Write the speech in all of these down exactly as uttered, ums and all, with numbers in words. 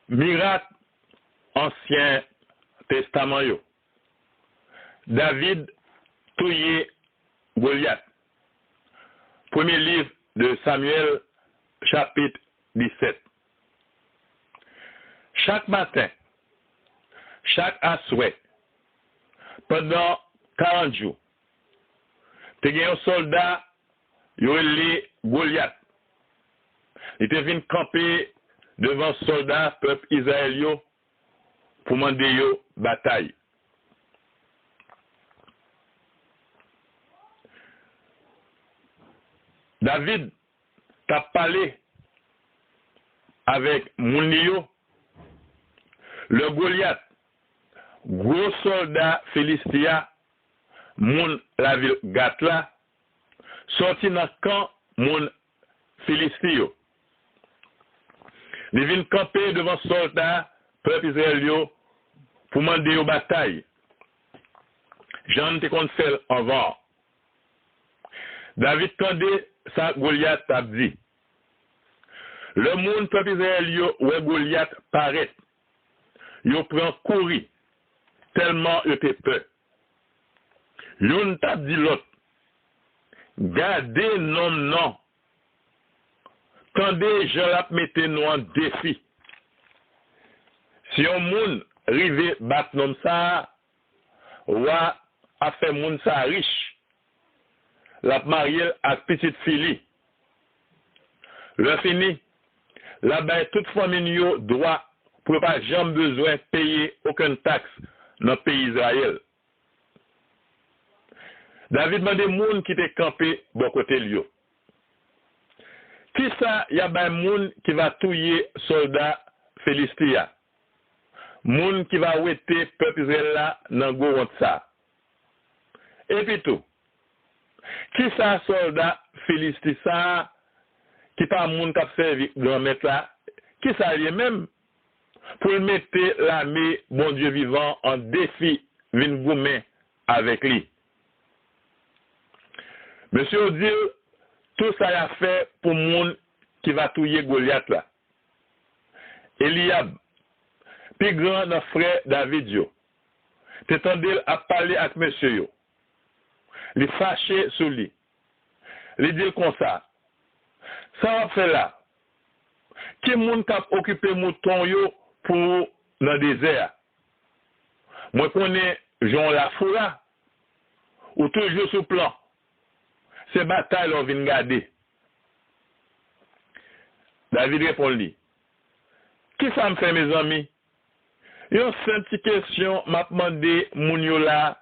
Mirak Ansyen Testaman yo. David touye Golyat. Premye liv de Samyèl, chapit disèt. Chak maten, chak aswè, pandan karant jou, te gen yon sòlda yo rele Golyat. Li te vin kanpe devan sòlda pèp Izrayèl yo pou mande yo batay. David t ap pale avèk moun li yo lè Golyat, gwo sòlda Filisti a, moun lavil Gat la, sòti nan kan moun Filisti yo. Li vin kanpe devan sòlda pèp Izrayèl yo pou mande yo batay, jan n te konn fè l anvan an. David tande sa Golyat t ap di. Lè moun pèp Izrayèl yo wè Golyat parèt, yo pran kouri, tèlman yo te pè. Youn t ap di lòt, "Gade nonm nan! Tande jan l ap mete nou an defi! Si yon moun rive bat nonm sa a, wa ap fè moun sa a rich. L ap marye l ak pitit fi li. Lè fini, l ap bay tout fanmi n yo dwa pou yo pa janm bezwen peye okenn taks nan peyi Izrayèl." David mande moun ki te kanpe bò kote l yo, "Kisa y ap bay moun ki va touye sòlda Filisti a, moun ki va wete pèp Izrayèl la nan gwo wont sa a? Epitou, kisa sòlda Filisti sa a ki pa moun k ap sèvi Granmèt la, kisa l ye menm, pou l mete lame Bondye vivan an defi vin goumen avèk li?" Mesye yo di l tou sa y ap fè pou moun ki va touye Golyat la. Eliyab, pi gran nan frè David yo, te tande l ap pale ak mesye yo. Li fache sou li. Li di l konsa, "Sa w ap fè la? Ki moun k ap okipe mouton yo pou ou nan dezè a? Mwen konnen jan w lafoura. Ou toujou sou plan. Se batay la w vin gade." David reponn li, "Kisa m fè, mezanmi? Yon senp ti kesyon m ap mande moun yo la a."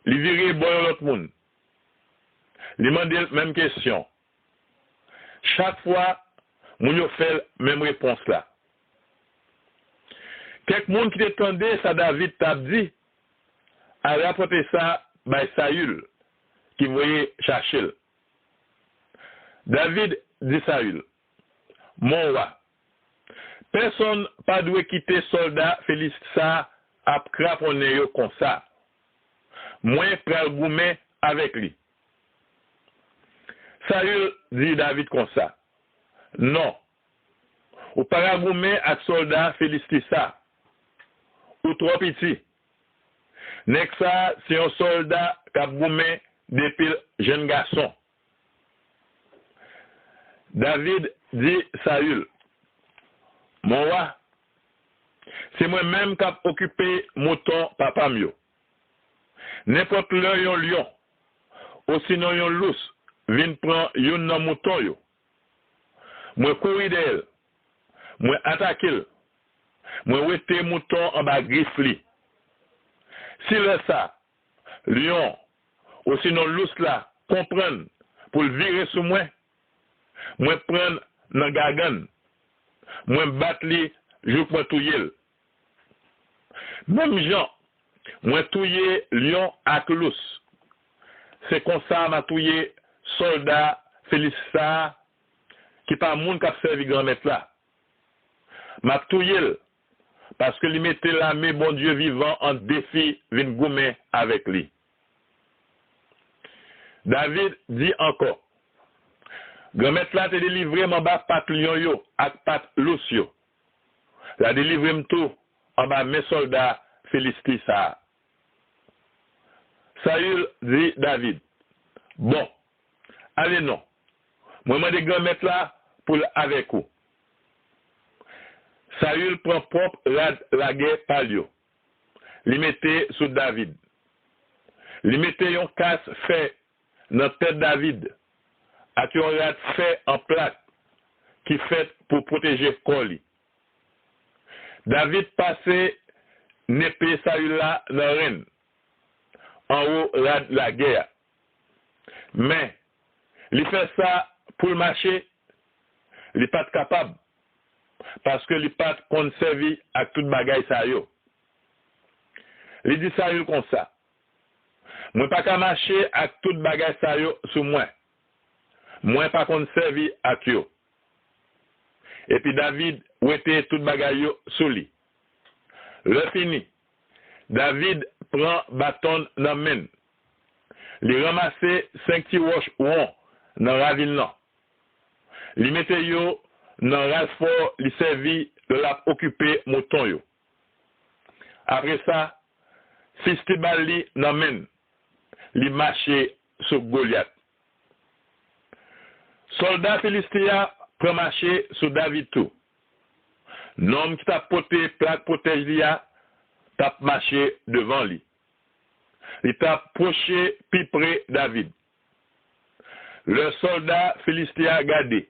Li vire bò yon lòt moun. Li mande l menm kesyon. Chak fwa, moun yo fè l menm repons la. Kèk moun ki te tande sa David t ap di al rapòte sa bay Sayil, ki voye chache l. David di Sayil, "Mon wa, pèsonn pa dwe kite sòlda Filisti sa a ap kraponnen yo konsa. Mwen pral goumen avèk li." Sayil di David konsa, "Non, ou pa ka goumen ak sòlda Filisti sa. Ou twò piti. Nèg sa a se yon sòlda k ap goumen depi l jenn gason." David di Sayil, "Mon wa, se mwen menm k ap okipe mouton papa m yo. Nenpòt lè yon lyon, osinon yon lous vin pran youn nan mouton yo, mwen kouri dèyè l, mwen atake l, mwen wete mouton anba grif li. Si lè sa a, lyon, osinon lous la konprann pou l vire sou mwen, mwen pran l nan gagann, mwen bat li jouk mwen touye l. Menm jan mwen touye lyon ak lous, se konsa m a touye sòlda Filisti sa a, ki pa moun k ap sèvi Granmèt la. M ap touye l, paske li mete lame Bondye vivan an defi vin goumen avèk li." David di ankò, Granmèt la te delivre m anba pat lyon yo ak pat lous yo. L a delivre m tou anba men sòlda Filisti sa a. Sayil di David, Bon, ale non, mwen mande Granmèt la pou l avèk ou. Sayil pran pwòp rad lagè pa l yo, li mete sou David. Li mete yon kas fè nan tèt David ak yon rad fè an plak ki fèt pou pwoteje kò li. David pase nepe Sayil la nan ren l, anwo rad lagè a. Men, li fè sa pou l mache, li pa t kapab, paske li pa t konn sèvi ak tout bagay sa yo. Li di Sayil konsa, Mwen pa ka mache ak tout bagay sa yo sou mwen. Mwen pa konn sèvi ak yo. Epi David wete tout bagay yo sou li. Lè fini, David pran baton l nan men l. Li ranmase senk ti wòch won nan ravin lan. Li mete yo nan ralfò li sèvi lè l ap okipe mouton yo. Apre sa, fistibal li nan men l, li mache sou Golyat. Sòlda Filisti a pran mache sou David tou. Nonm ki t ap pote plak pwotèj li a t ap mache devan li. Li t ap pwoche pi pre David. Lè sòlda Filisti a gade,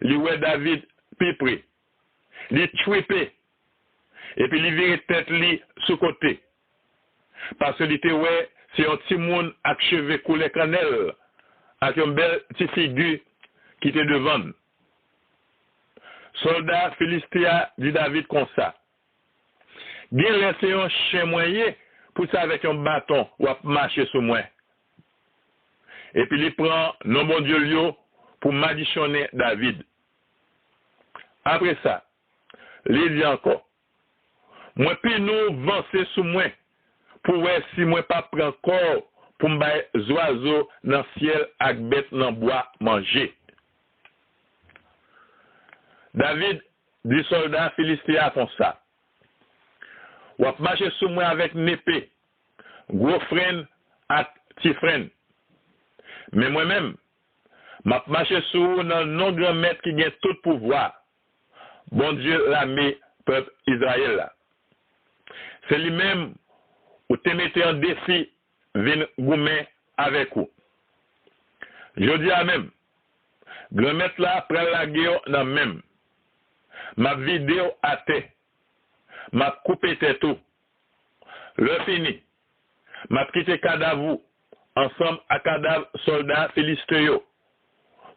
li wè David pi pre. Li twipe, epi li vire tèt li sou kote, paske li te wè se yon timoun ak cheve koulè kannèl, ak yon bèl ti figi ki te devan l. Sòlda Filisti a di David konsa, Genlè se yon chen mwen ye, pou se avèk yon baton w ap mache sou mwen. Epi li pran non Bondye l yo pou madichonnen David. Apre sa, li di ankò, Mwen pinon vanse sou mwen pou wè si mwen pa pran kò w pou m bay zwazo nan syèl ak bèt nan bwa manje. David di sòlda Filisti a konsa, W ap mache sou mwen avèk nepe, gwo frenn ak ti frenn. Men mwen menm, m ap mache sou ou nan non Granmèt ki gen tout pouvwa, Bondye lame pèp Izrayèl la. Se li menm ou te mete an defi vin goumen avèk ou. Jodi a menm, Granmèt la pral lage w nan men m. M ap vide w atè. M ap koupe tèt ou. Lè fini, m ap kite kadav ou ansanm ak kadav sòlda Filiste yo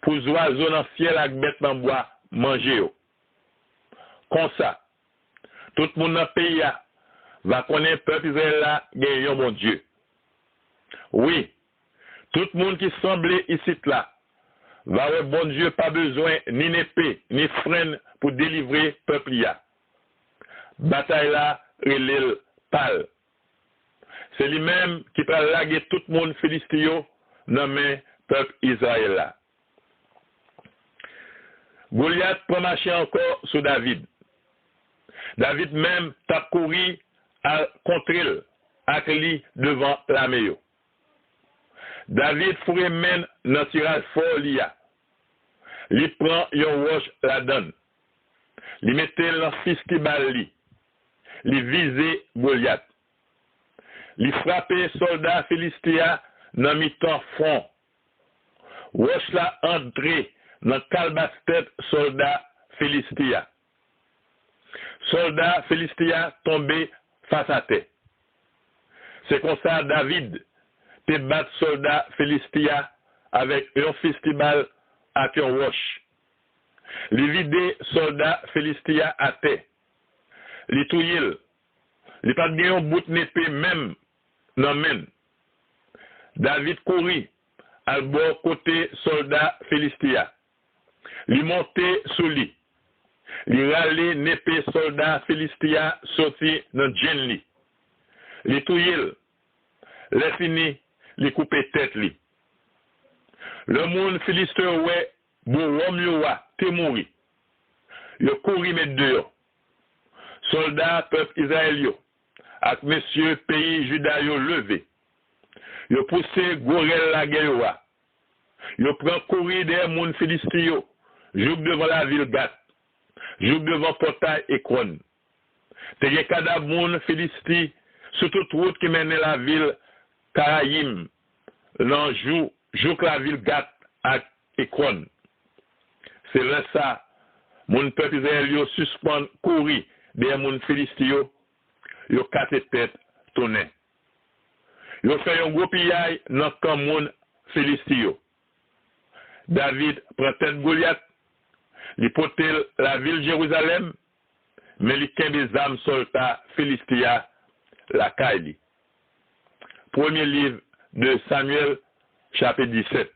pou zwazo nan syèl ak bèt nan bwa manje yo. Konsa, tout moun nan peyi a va konnen pèp Izrayèl la gen yon Bondye. Wi, tout moun ki sanble isit la va wè Bondye pa bezwen ni nepe ni frenn pou delivre pèp li a. Batay la rele l pa l. Se li menm ki pral lage tout moun Filisti yo nan men pèp Izrayèl la. Golyat pran mache ankò sou David. David menm t ap kouri al kontre l ak li devan lame yo. David foure men l nan ti ralfò li a. Li pran yon wòch ladan l. Li mete l nan fistibal li. Li vize Golyat. Li frape sòlda Filisti a nan mitan fwon. Wòch la antre nan kalbas tèt sòlda Filisti a. Sòlda Filisti a tonbe fas atè. Se konsa David te bat sòlda Filisti a avèk yon fistibal ak yon wòch. Li vide sòlda Filisti a atè. Li touye l. Li pa t gen yon bout nepe menm nan men l. David kouri al bò kote sòlda Filisti a. Li monte sou li. Li rale nepe sòlda Filisti a soti nan djenn li. Li touye l. Lè fini, li koupe tèt li. Lè moun Filiste yo wè bowòm yo a te mouri. Yo kouri met deyò. Sòlda pèp Izrayèl yo ak mesye peyi Jida yo leve. Yo pouse gwo rèl lagè yo a. Yo pran kouri dèyè moun Filisti yo, jouk devan lavil Gat, jouk devan pòtay Ekwòn. Te gen kadav moun Filisti sou tout wout ki mennen lavil Karayim, nan jou, jouk lavil Gat ak Ekwòn. Se lè sa, moun pèp Izrayèl yo sispann kouri dèyè moun Filisti yo, yo kase tèt tounen. Yo fè yon gwo piyay nan kan moun Filisti yo. David pran tèt Golyat, li pote l lavil Jerizalèm, men li kenbe zam sòlda Filisti a lakay li. Premye liv de Samyèl, chapit disèt.